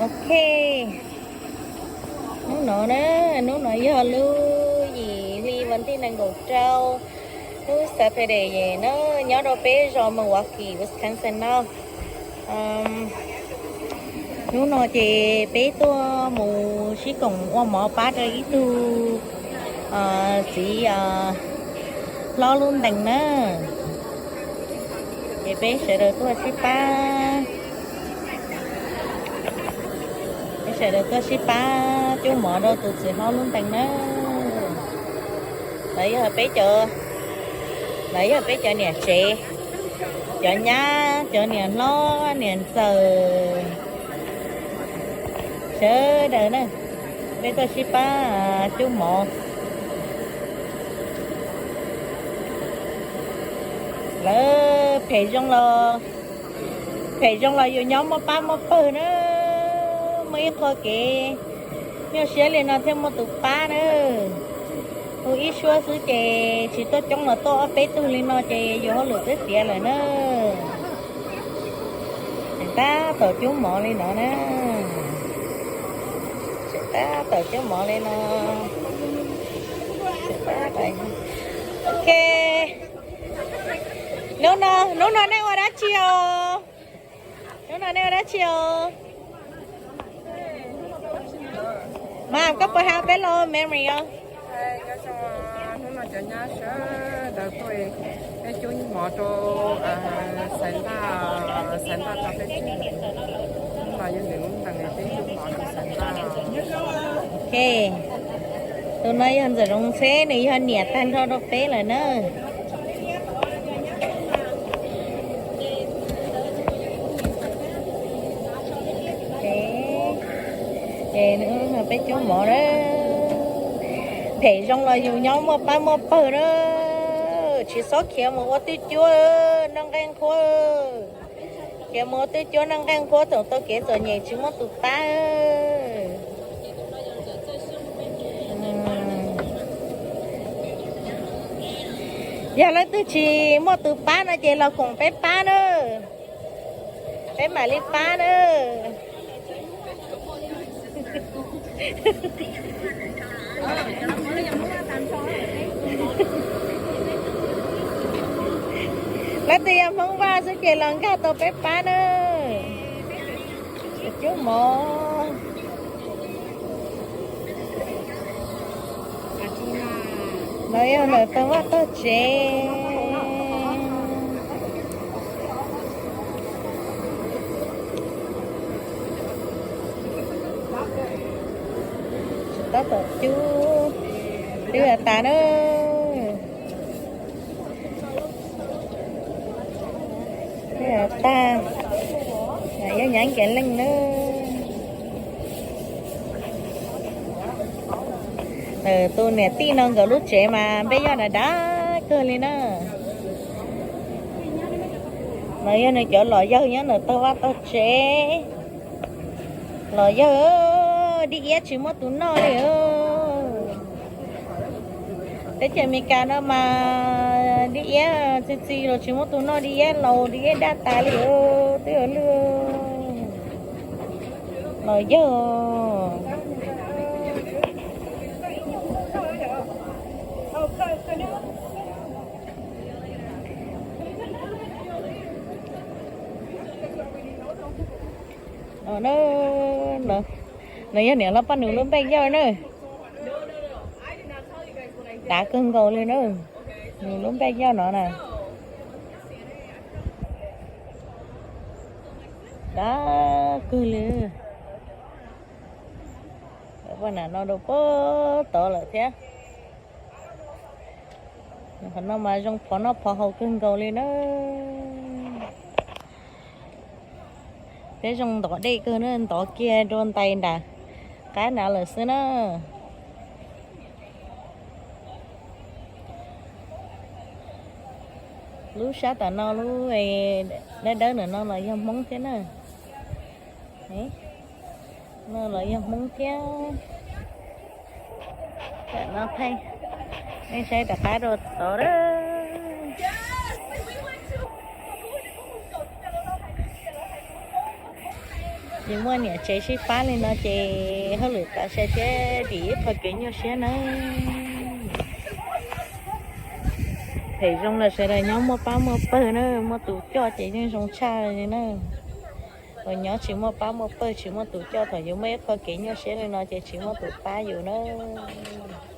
Ok, hnub no na, hnub no yog lub yim hli vas thib nees nkaum rau, lub Saturday na, nyob rau peb zos Milwaukee, Wisconsin no. Hnub no ces peb tuaj mus sib koom ua mov pab rau ib tug txiv hlob lub ntees na. Ces peb sawv daws tuaj sib pab, peb sawv daws tuaj sib pab cub mov rau tus txiv hlob lub ntees na. Lawv yog peb cov, lawv yog peb cov niam tsev, cov nyab, cov niam hlob, niam ntxawm, sawv daws na, peb tuaj sib pab cub mov. Lawv phem zoo los, phem zoo los yus nyob muaj pab muaj pawg na, muaj ib qho kev nyuaj siab li no thiaj muaj tus pab na. Hu ib suab xwb ces tsis tuaj coob los tuaj ob peb tug li no ces yus hauj lwm twb tiav lawm na. Tseem tab tom cub mov li no na. Tseem tab tom cub mov li no. Ok. Hnub no, hnub no nej ua dab tsi os? Hnub no nej ua dab tsi os? Mas koj puas hais peb los memory os? Hnub no cov nyab sawv daws tuaj, peb cub mov rau Xaiv Ntaj, Xaiv Ntaj tso peb tseg. Hnub no yog nws lub ntees peb cub mov rau Xaiv Ntaj. Ok, tus no yog Ntxawm Zoov Ntxheb, nws yog niam tag nrho rau peb lawm na. Ces peb cub mov na. Phem zoo los yus nyob muaj pab muaj pawg na. Tsis txhob khiav mus ua twj cuab noj nqaij nqhuab. Khiav mus ua twj cuab noj nqaij nqhuab txhaum tau kev txom nyem tsis muaj tus pab. Yog leej twg tsis muaj tus pab no ces los koom peb pab na. Peb mam li pab na. Leej twg yog Hmoob Vaj xwb ces los nkag tau peb pab na. Cub mov. No yog lawv tau vaj tau tsev. Tsis tab tom cub, twb tas na. Twb tag, yog nyav nkias leej na. Tus niam tij no nkawd lub tsev mas npej yog dav dav kawg li na. No yog nws cov los yawg nyob ntawm tog vaj tog tsev. Los yawg, dib iab tsis muaj tus noj li. Teb chaws Amelikas no mas dib iab txi txiv los tsis muaj tus noj, dib iab laus dib iab daj tas li. Twb ua lwj los yawg. No yog niam hlob poj nws lub npej yawg na. Dav kawg nkaus li na. Nws lub npej yawg no na. Dav kawg li. Poj niam no rau puag tod lawm thiab. Qhov no mas zoo phov noj phov haus kawg nkaus li na. Peb zoo ntov dej kawg na, ntov kiag rau ntais nram qab nrad lawm xwb na. Lub sab tom no lub dawb dawb ntawm no los yog Hmoob thiab na. No los yog Hmoob thiab. Tam no pheej, nej saib rov qab rau tod a. Yus muaj niam tsev sib pab li no ces hauj lwm tau sai thiab dim ib qho kev nyuaj siab nawb. Phem zoo los sawv daws nyob muaj pab muaj pawg na, muaj tus coj ces yeej zoo tshaj li na. Uas nyob tsis muaj pab muaj pawg, tsis muaj tus coj, thaum yus muaj ib qho kev nyuaj siab li no ces tsis muaj tus pab yus nawb.